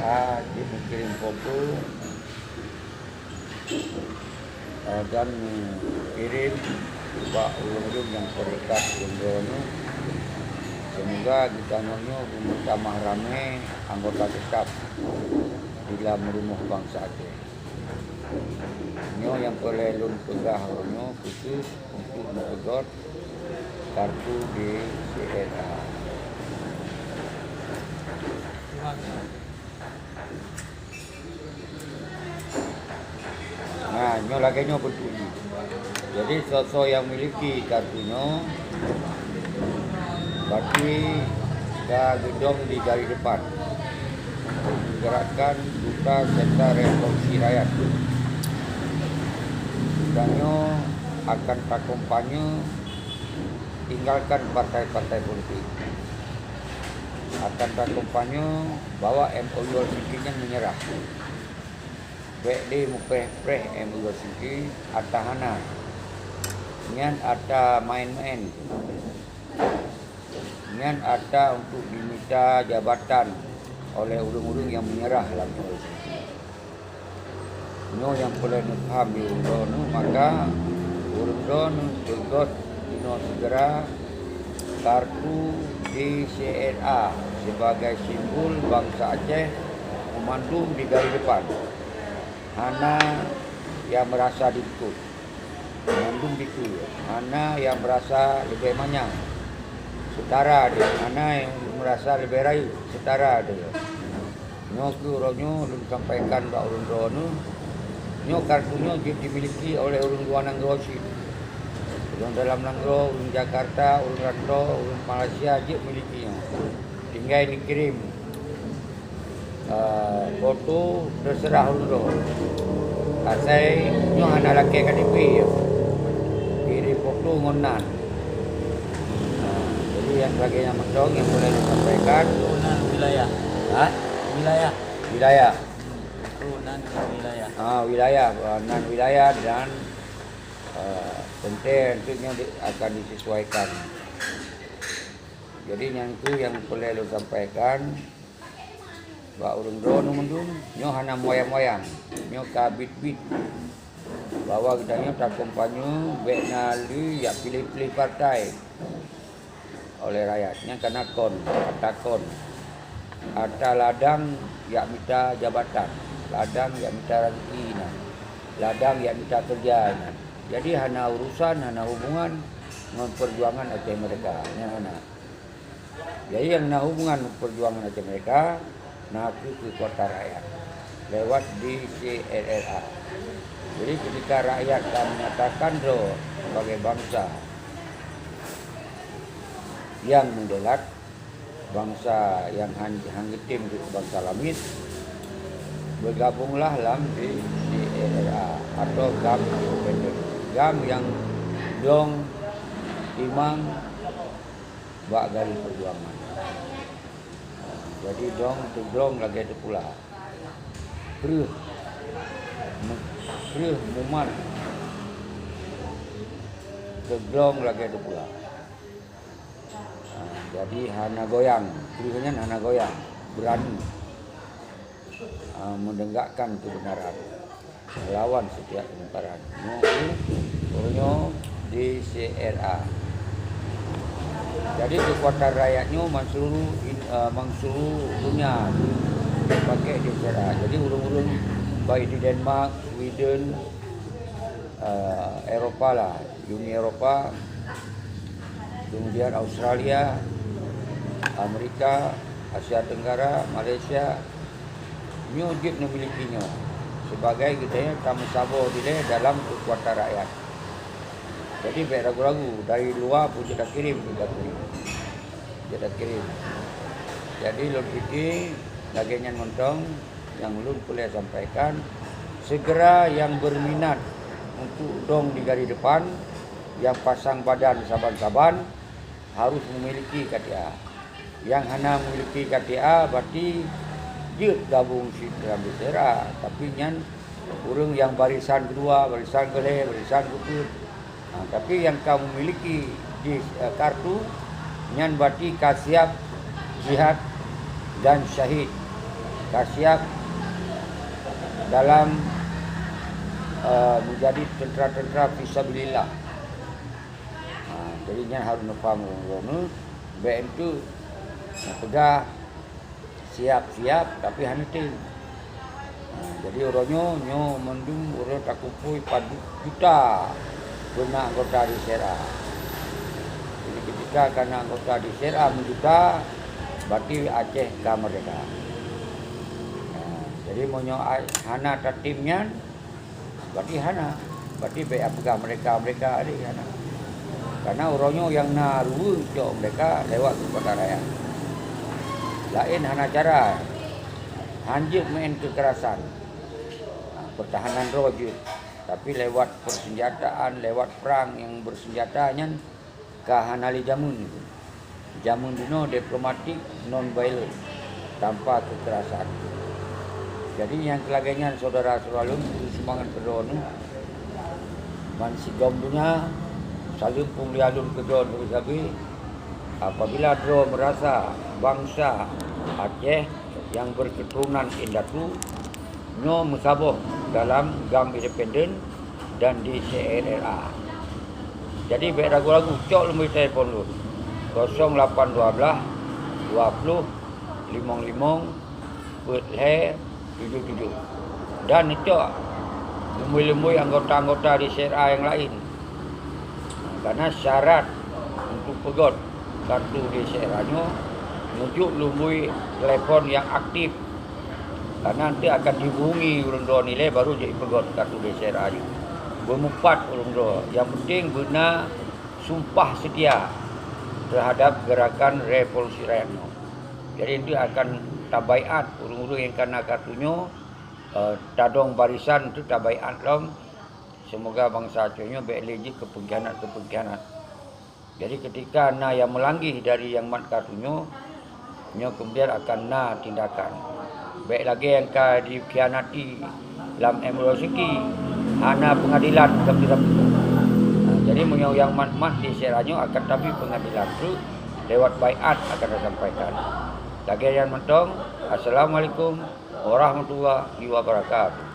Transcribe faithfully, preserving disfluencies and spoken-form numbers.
A, jeuet meukirim foto, eh, dan kirém bak ureuëng-ureuëng nyang teudekat ureuëng droe nyoe. Seumoga geutanyoe nyoe beumeutamah ramé anggota teutab di lam rumoh bansa Aceh. Nyoe nyang peureulée lôn peugah uroe nyoe khusus untuk meupeugöt kartu di C R A. Nah, nyoe lagée nyoe beuntuk jih. Jadi, soe-soe nyang miliki kartu nyoe, berarti ka geudong di garis depan untuk menggerakkan duta serta revolusi rakyat. Geutanyoe akan takompanye tinggalkan partai-partai politik. Akan takompanye bahwa M O U Helsinki nyan menyerah. Bék lé mupréh-préh M O U Helsinki, ata hana. Nyan ata maén-maén. Nyan ata untuk dimita jabatan oleh ureuëng-ureuëng nyang menyerah lam M O U Helsinki. Nyoe nyang peureulée neupham di ureuëng droeneuh, maka ureuëng droeneuh beugöt inoe segera kartu D C R A sebagai simbol bansa Aceh meumandum di garis depan. Hana nyang meurasa diikot. Mandum dikeue, hana nyang meurasa leubeh manyang, seutara deuh, hana nyang meurasa leubeh rayeuk, seutara deuh. Nyoe kheueh uroe nyoe lôn sampaikan bak ureuëng droeneuh, nyoe kartu nyoe jeuet dimiliki oleh ureuëng luwa nanggroe cit. Ureuëng dalam nanggroe, ureuëng Jakarta, ureuëng rantô, ureuëng Malaysia jeuet miliki nyoe. Tinggai neukirém Ah, foto teuseurah ulôn. Asai nyoe hana lakée K T P ya. Kirim foto ngon nan. Ah, jadi nyang lagée nyang mantong nyang peureulée disampaikan. Foto nan wilayah. Ha? Wilayah. Wilayah. Foto nan wilayah. Ah, wilayah. Ah, nan wilayah dan, ah, teuntée untuk nyoe di-, akan disesuaikan. Jadi nyang tu nyang peureulée lôn sampaikan. Bak ureuëng droeneuh mandum, nyoe hana moyang-moyang, nyoe ka bit-bit bahwa geutanyoe takompanye bék na lé jak piléh-piléh partai oleh rakyat. Nyan kana kon, ata kon, ata ladang jak mita jabatan, ladang jak mita raseuki na, ladang jak mita keureuja na. Jadi hana urusan, hana hubungan ngon peujuangan Aceh Merdeka. Nyan hana. Jadi nyang na hubungan peujuangan Aceh Merdeka na kheueh keukuatan rakyat lewat D C R R A. Jadi ketika rakyat ka menyatakan droe sebagai bansa nyang meudelat, bansa nyang han, han geutem keu bansa lamiet, beugabonglah lam D C R R A atau GAM independen. GAM nyang dong timang bak garis peujuangan. Jadi dong teuglong lagée teupula. Kreueh, kreueh mumat teuglong lagée teupula. Ha, jadi hana goyang, kreueh nyan hana goyang, beurani, ha, meuneugakkan keubeunaran. Melawan setiap kemungkaran. Nyoe, nyoe D C R A. Jadi keukuatan rakyat nyoe mansuruh in-, eh, mansuruh dunia pakai D C R A. Jadi ureuëng-ureuëng baik di Denmark, Sweden, eh, Eropa lah, Uni Eropa, kemudian Australia, Amerika, Asia Tenggara, Malaysia, nyoe jeuet neumiliki nyoe, sibagai geutanyoe tameusaboh dilée dalam keukuatan rakyat. Jadi bék ragu-ragu, dari luwa pun jeuet takirém keu gaki. Jeuet takirém. Jadi lôn pike lagée nyan mantong nyang lôn peureulée sampaikan, segera nyang berminat untuk dong di garis depan, nyang pasang badan saban-saban, harus memiliki K T A. Nyang hana memiliki K T A berarti jeuet gabong cit dalam D C R A, tapi nyan ureuëng nyang barisan keudua, barisan keulhée, barisan keupeuet. Ha, tapi nyang ka memiliki di, eh, kartu, nyan berarti ka siap jihad dan syahid. ka siap dalam, eh, menjadi tentera-tentera fisabilillah. Ha, jadi nyan harus neupaham ureuëng-ureuëng nyoe, bèk enteuk neupeugah siap-siap tapi hana tem. Ha, jadi uroe nyoe, nyoe mandum uroe takumpôi padub juta beuna anggota di C R A. Jadi ketika ka na anggota di C R A meujuta, berarti Aceh ka merdeka. Ha, jadi meunyoe ai-, hana tatem nyan, berarti hana. Berarti bèk peugah merdeka-merdeka tadi, hana. Karena uroe nyoe nyang na ruweueng cok merdeka lewat kekuatan rakyat. Laén hana cara. Hanjeuet main kekerasan. Ha, pertahanan droe jeuet. Tapi lewat persenjataan, lewat perang nyang bersenjata nyan ka hana lé jameun. Jameun jinoe diplomatik non violent, tanpa kekerasan. Jadi nyang lagèe nyan syedara-syedara lôn, seumangat keudroe neuh. Ban sigom donya, saleuem peumulia lôn keudroe neuh sabe. Apabila droe meurasa bansa Aceh nyang berketurunan indatu nyoe meusaboh dalam GAM independen dan di C R R A. Jadi bèk ragu-ragu, cok lumbôi telepon lôn, kosong lapan dua belas, dua puluh, limong limong, peuet lhèe, tujoh tujoh. Dan cok lumbôi-lumbôi anggota-anggota di C R A nyang laén. Karena syarat untuk peugöt kartu di C R A nyoe, meujok lumbôi telepon nyang aktif. Karena nanti akan dihubungi ureuëng droeneuh ilèe baru jeuet peugöt kartu di C R A nyoe. Beumeupat ureuëng droe. Nyang penting beuna sumpah setia terhadap gerakan revolusi rakyat nyoe. Jadi nanti akan tabaiat ureuëng-ureuëng nyang ka na kartu nyoe, eh, tadong barisan tu tabaiat lom. Semoga bansa Aceh nyoe bèk lé jeuet keu pengkhianat-keu pengkhianat. Jadi ketika na nyang meulanggi dari nyang mat kartu nyoe, nyoe kemudian akan na tindakan. Bèk lagèe nyang ka dikhianati lam M L C, hana pengadilan sapeue-sapeue. Nah, jadi meunyoe nyang mat-mat di C R A nyoe akan tabri pengadilan tu lewat baiat akan tasampaikan. Lagèe nyan mantong, Assalamualaikum warahmatullahi wabarakatuh.